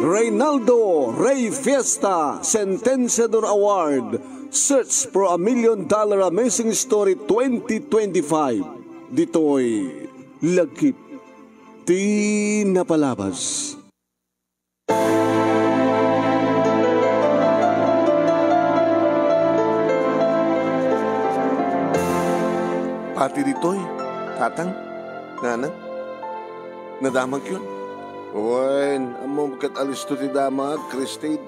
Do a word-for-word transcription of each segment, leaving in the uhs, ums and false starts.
Reynaldo Rey Fiesta Sentenciador Award, Search for a Million Dollar Amazing Story twenty twenty-five. Ditoy lagip ti napalabas. Pati ditoy, Tatang, Nanang, nadamagyon. Wen, ammom ket alisto ti damag, Christine.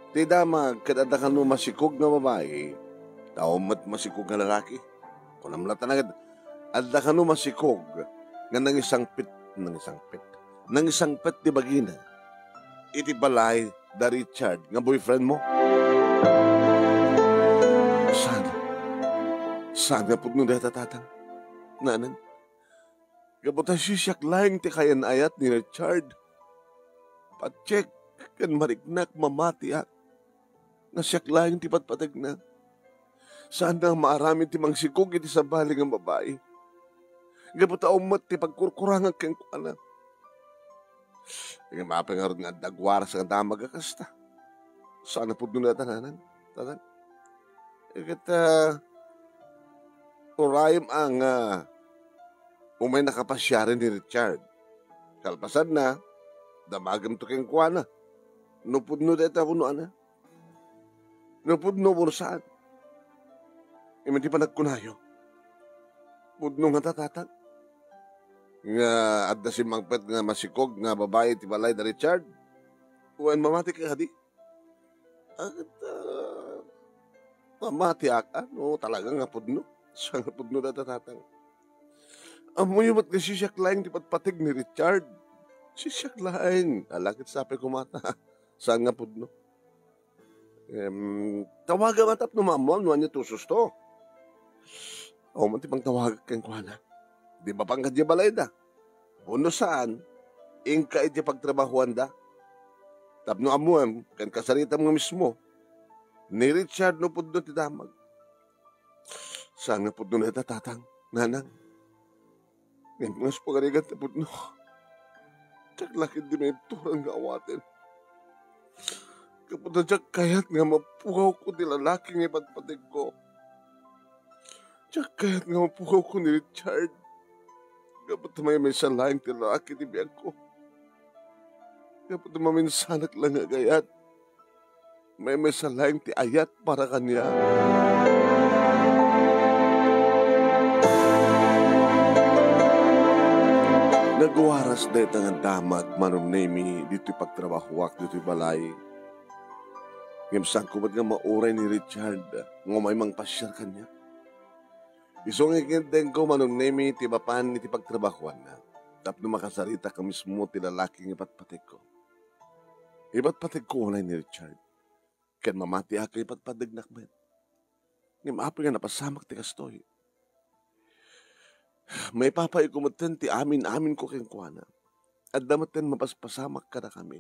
Ti damag ket adda kano masikog nga babai, tao met masikog nga lalaki. Kunam latta nagad, adda kano masikog nga nangisangpet, nangisangpet, nangisangpet ti bagina iti balay da Richard nga boyfriend mo? Saan? Saan nga pudno dayta, Tatang? Nanang? Gapu ta sisiak laeng ti kayan-ayat ni Richard. Patiek ken mariknak mamatiak nga siak laeng ti patpategna. Saan nga maaramid ti mangsikog iti sabali nga babai. Gapu ta ummet ti pagkurkurangak kenkuana. Ngem apay ngarud nga adda agwaras nga damag a kasta? Saan a pudno dayta, Nanang? Tatang? Ket, ah, urayem a nga umay nakapasiaren ni Richard. Kalpasanna, damagemto kenkuana. No pudno dayta wenno ania? No pudno wenno saan? Ngem ti panagkunayo, pudno ngata, Tatang, nga adda simmangpet nga masikog nga babai ti balay da Richard? Wen mamati kadi? Ket, ah, mamatiak, a, no talaga nga pudno. Saan nga pudno dayta, Tatang? Ammoyo met nga sisiak laeng ti patpateg ni Richard. Sisiak laeng. Ala ket sapay koma ta saan nga pudno. Em, tawagam a tapno maammoam no ania ti ususto. Awan man ti pangtawagak kenkuana. Di ba pangkadiay balayda? Wenno saan, inka idiay pagtrabahoanda. Tapno ammoem ken kasaritam nga mismo, ni Richard no pudno ti damag. Saan nga pudno dayta, Tatang, Nanang? Ngem no pagarigan ti pudno, diak la ketdi maibturan nga awaten. Gapu ta diak kayat nga mapugawko ti lalaki nga ipatpategko. Diak kayat nga mapugawko ni Richard. Gapu ta maymaysa laeng ti lalaki ti biagko. Gapu ta maminsanak la nga agayat. Maymaysa laeng ti ayat para kaniak. Nagwaras dayta nga damag, Manong Nemi, ditoy pagtrabahoak ditoy balay. Ngem saanko met nga mauray ni Richard nga umay mangpasiar kaniak. Isu nga inkantengko, Manong Nemi, ti mapan iti pagtrabahoanna tapno makasaritak a mismo ti lalaki nga ipatpategko. Ipatpategko unay ni Richard, ken mamatiak a ipatpategnak met. Ngem apay nga napasamak ti kastoy? Maipapayko metten ti amin-aminko kenkuana. Adda metten mapaspasamak kadakami.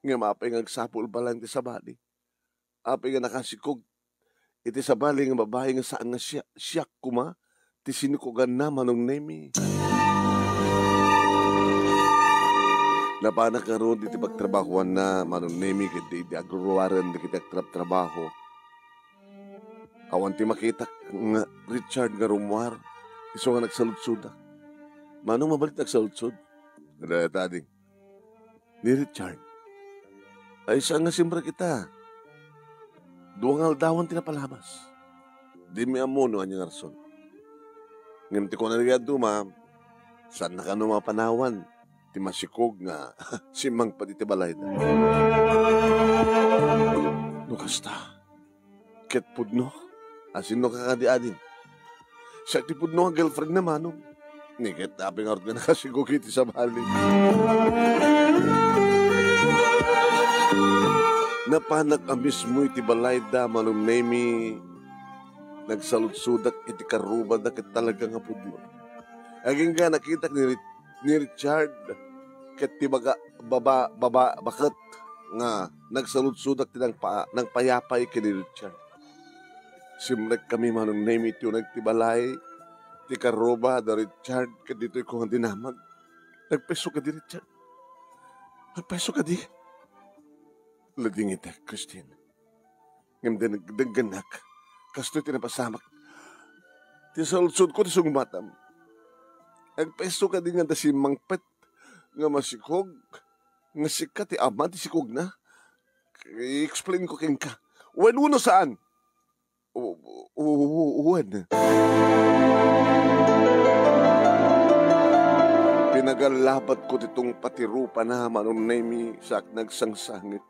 Ngem apay nga agsapulba laeng ti sabali? Apay nga nakasikog iti sabali nga babai nga saan nga siak, siak koma ti sinikoganna, Manong Nemi? Napanak ngarud iti pagtrabahoanna, Manong Nemi, ket idi agruruaren dagiti agtrabtrabaho, awan ti makitak nga Richard nga rummuar, isu nga nagsaludsodak. Manong mabalin ti agsaludsod? Dayta, ading. Ni Richard. Ay, saan nga simrek ita? Dua nga aldawan ti napalabas. Dimi ammo no ania nga rason. Ngem ti kunana dadduma, saanna kano mapanawan ti masikog nga simmangpet iti balayda. No kasta, ket pudno. Asino ka kadi, ading? Siak ti pudno nga girlfriendna, Manong. Ni ket apay ngarud nga nakasikog iti sabali? Napanak a mismo iti balayda, Manong Nemi. Nagsaludsodak iti karrubada ket talaga nga pudno. Agingga nakitak ni Ri-, ni Richard ket ti baga-, baba-, baba-, baket nga nagsaludsodak ti nangpa-, nangpayapay ken ni Richard. Simrekkami, Manong Nemi, iti uneg ti balay, ti karruba da Richard ket ditoyko nga dinamag. Nagpayso kadi Richard. Agpayso kadi? Ladingitek, Christine. Ngem deng-, denggennak. Kastoy ti napasamak. Ti saludsodko ti sungbatam. Agpayso kadi nga adda simmangpet nga masikog nga sika ti ama ti sikogna? I-explain ko kenka. Wen wenno saan? U-, u-, u-, wen. Pinagallapatko ti tungpal ti rupana, Manong Nemi, sa agnagsangit.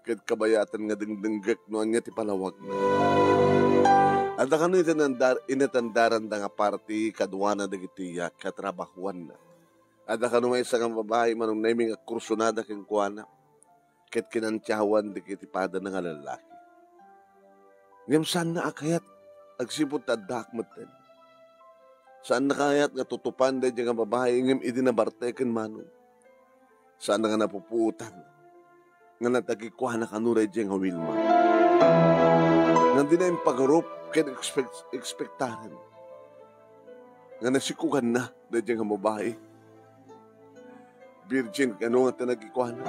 Ket kabayatan nga dengdenggek no ania ti palawagna. Adda kano inatandar-, inatandaranda nga parti kaduana dagiti katrabahuanna. Adda kano maysa nga babai, Manong Nemi, nga kursunada kenkuana, ket kinantiawan dagiti padana nga lallaki. Ngem saanna a kayat agsipud ta addaak metten. Saanna kayat nga tutupan daydiay nga babai, ngem idi nabarteken, Manong, saanna nga napupuotan nga natagikuana kano daydiay nga Wilma. Ngem dina impagarup ken expect-, ekspektaren nga nasikoganna daydiay nga babai. Virgin kano nga tinagikuana.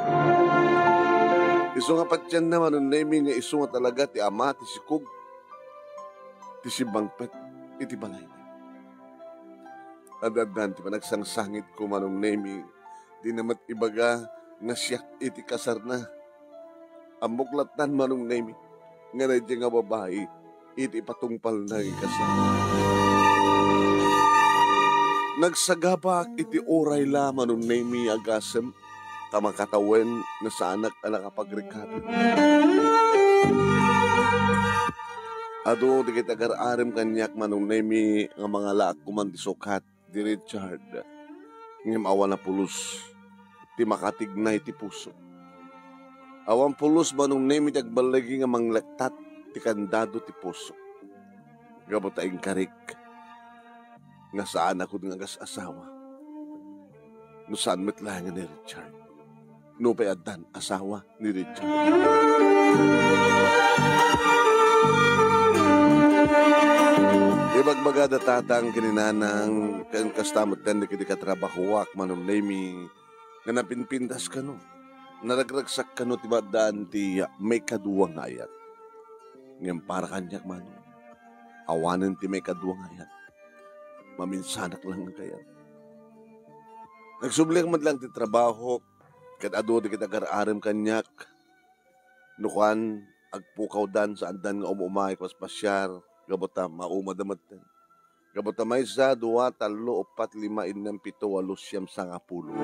Isu nga patienna, Manong Nemi, nga isu nga talaga ti ama ti sikog ti simmangpet iti balayna. Ad-addan ti panagsangsangitko, Manong Nemi, dina met ibaga nga siak iti kasarna. Ammok lattan, Manong Nemi, nga daydiay nga babai iti ipatungpalna nga kasar. Nagsagabak iti uray la, Manong Nemi, agasem, ta makatawen nga saanak a nakapagrikado. Adu dagiti agar-arem kaniak, Manong Nemi, nga mangalaak koman ti sukat di Richard. Ngem awan a pulos ti makatigna iti puso. Awan pulos, Manong Nemi, ti agballigi nga manglektat ti kandado ti puso. Gapu ta inkarik nga saanak nga agas-asawa. No saan met laeng ni Richard. Nupay addan asawa ni Richard. Ibagbagada tatang ken nanang, ken kasta met dagiti katrabahuak, Manong Nemi, nga napinpintas kano, naragragsak kano ti maaddaan ti maikadua nga ayat. Ngem para kaniak, Manong, awanen ti maikadua nga ayat. Maminsanak lang nga kayat. Nagsubliak met lang ti trabahok, ket adu dagiti agar-arem kaniak. No kuan, agpukawdan, saandan nga um-umay, paspasiar, gapu ta maumada metten. Gapu ta maysa, dua, tallo, uppat, lima, innem, pito, walo, siam, sangapulo.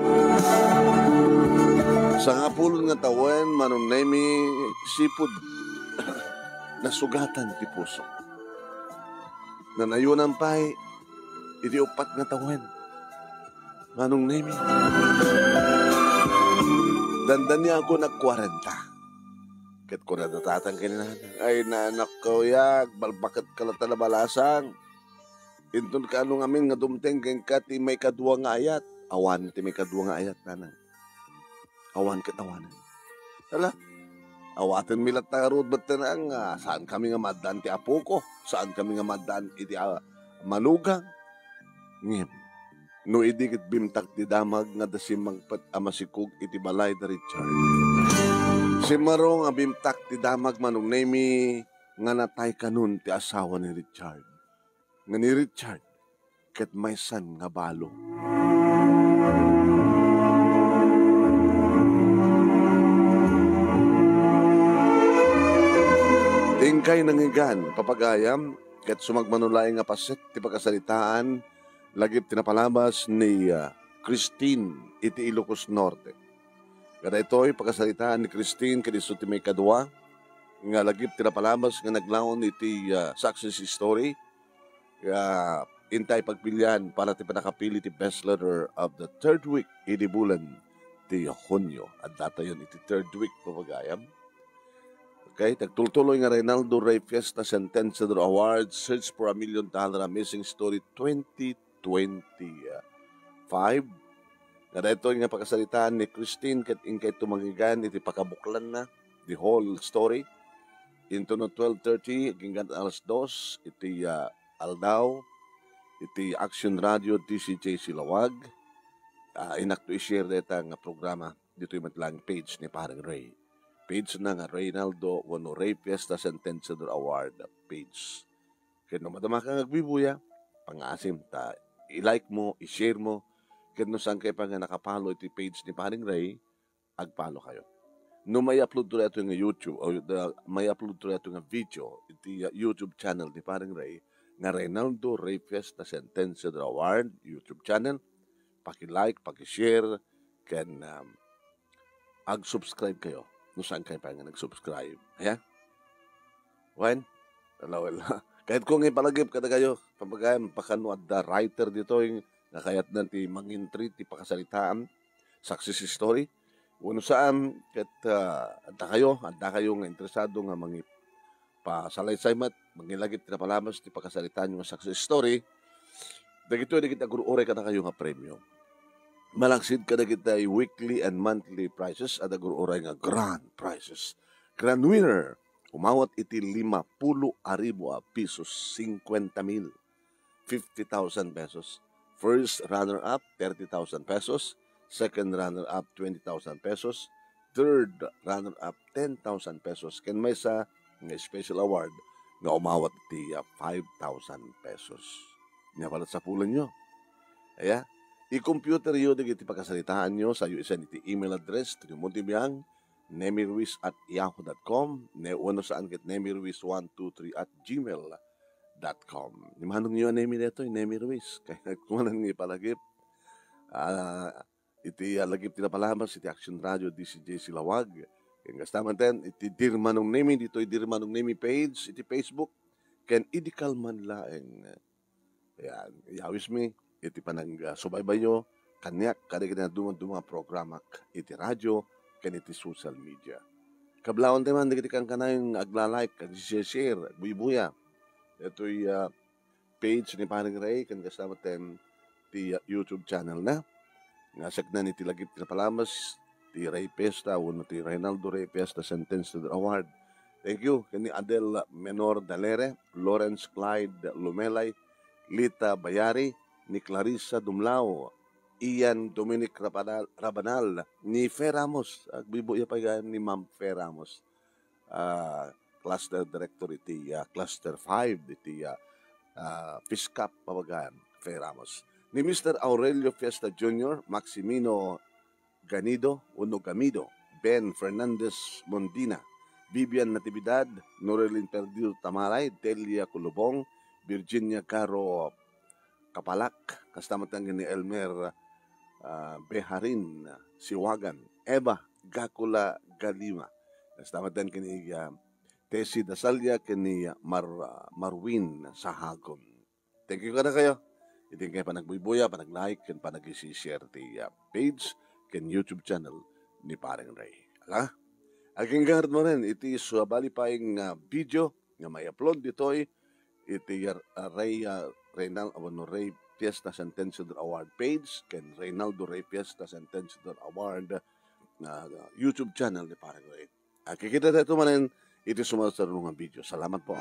Sangapulo nga tawen, Manong Nemi, sipud nasugatan ti puso. Nanayonan pay iti uppat nga tawen, Manong Nemi. Dandanianko nagkuarenta. Ket kuna da tatang ken nanang, "Ay, nanak, kuya, agbalbaket ka latta la balasang. Inton kaano ngamin nga dumteng kenka ti maikadua nga ayat?" Awan ti maikadua nga ayat, nanang. Awan ket awanen. Ala, awatenmi latta ngarud metten nga saan kami nga maaddaan ti apoko, saan kami nga maaddaan iti, ah, manugang. Ngem, no idi ket bimtak ti damag nga adda simmangpet a masikog iti balay da Richard. Simmarong a bimtak ti damag, Manong Nemi, nga natay kanon ti asawa ni Richard. Nga ni Richard ket maysan nga balo. Inkay nangngegan, papagayam, ket sumagmamano laeng nga paset ti pakasaritaan lagip ti napalabas ni, ah, Christine iti Ilocos Norte. Nga daytoy, pakasaritaan ni Christine ket isu ti maikadua nga lagip ti napalabas nga naglaon iti, ah, success story. Nga intay pagpilian para ti pannakapili ti best letter of the third week idi bulan ti Hunyo. Addatayon iti third week, papagayam. Okay, ti agtultuloy nga Reynaldo Rey Fiesta Sentenciador Award, Search for a Million Dollar Amazing Story twenty twenty-five. Nga daytoy nga pakasaritaan ni Christine ket inkay tumangigan iti pakabuklanna, the whole story. Into no twelve thirty, agingga alas dos, iti, ah, aldaw, iti Action Radio D C J Silawag. Ah, inakto i-share dayta nga programa. ditoy met lang page ni Pareng Ray. Page na nga Reynaldo wenno Ray Fiesta Sentenciador Award page. Ket no madama ka nga agbubuya, pangaasim ta i-like mo, i-share mo, ket no saan kayo pa nga naka-follow iti page ni Pareng Ray, ag-follow kayo. No may-upload to daytoy nga YouTube, o da, may-upload to daytoy nga video, iti, uh, YouTube channel ni Pareng Ray, nga Reynaldo Ray Fiesta Sentenciador Award YouTube channel, paki-like, paki-share, ken, um, ag-subscribe kayo. No saan kayo pa nga nag-subscribe. Ayan. Wen? Wala, wala. Kahit kung ipalagip kada kayo, pamagayan, pakano adda writer ditoy, nga kayat na ti mangintri, ti pakasaritaan, success story. Wenno saan, ket, ah, adda kayo, adda kayo nga interesado nga mangi-, pasalaysay met, mangilagip ti napalabas ti pakasaritaan nga success story, dagitoy dagiti agur-uray kada kayo nga premio. Malaksid kadagiti weekly and monthly prizes, adda agur-uray nga grand prizes. Grand winner, umawat iti lima pulo a ribu a pesos, cincuenta mil, fifty thousand pesos. First runner-up, thirty thousand pesos. Second runner-up, twenty thousand pesos. Third runner-up, ten thousand pesos. Ken maysa nga special award nga umawat iti, ah, five thousand pesos. Nia, pala sapulanyo. Aya, i-computer yo dagiti pakasaritaanyo, sayo isan iti email address, Trimonte Biang, nemiruiz at yahoo dot com, ne, wenno saan ket nemiruiz one two three at gmail dot com. Imanonyo a Nemi daytoy, Nemi Ruiz. Kayat ko manen nga ipalagip, ah, iti, ah, lagip ti napalabas iti Action Radio, D C J C Lawag. Ken kasta manen, iti Dear Manong Nemi, ditoy Dear Manong Nemi page, iti Facebook, ken idi kalman laeng. Ayan, iyawismi iti panagsubaybayyo kaniak kadagiti dadduma-duma a programak iti radio ken iti social media. Kablawan tayo man dagiti kankanayon nga agla-like, ag-share-share, agbuybuya. Daytoy, ah, page ni Pareng Ray, ken kasta met ti, ah, YouTube channel na. Nga saknaan iti lagip ti napalabas, ti Ray Fiesta, wenno ti Reynaldo Ray Fiesta Sentenciador Award. Thank you ken ni Adel Menor Dalere, Lawrence Clyde Lumelay, Lita Bayari, ni Clarissa Dumlao, Ian Dominic Rabanal, Rabanal, ni Fe Ramos. Agbuybuya pay gayam ni Ma'am Fe Ramos. Ah, cluster director iti, ah, cluster five iti, ah, ah, Fiskap, Pabagan, Fe Ramos. Ni Mister Aurelio Fiesta Junior, Maximino Ganido wenno Gamido, Ben Fernandez Mondina, Vivian Natividad, Norelin Perdido Tamalay, Delia Kulubong, Virginia Caro Kapalak, kasta met ni Elmer, ah, Beharin Siwagan, Eva Gacula Galima, kasta met ken ni, ah, Tessie Dasalia ken ni Mar-, Marwin Sahagon. Thank you kada kayo. Iti kayo panagbuybuya, panag-like, ken panag-share ti, ah, page ken YouTube channel ni Pareng Ray. Ala? Agingga met manen iti sabali pay nga video nga may-upload ditoy iti, ah, Ray, ah, Reynal-, ah, wenno Ray Fiesta Sentenciador Award page ken Reynaldo Ray Fiesta Sentenciador Award, ah, YouTube channel ni Pareng Ray. Agkikita tayo manen iti sumaruno nga video. Salamat po.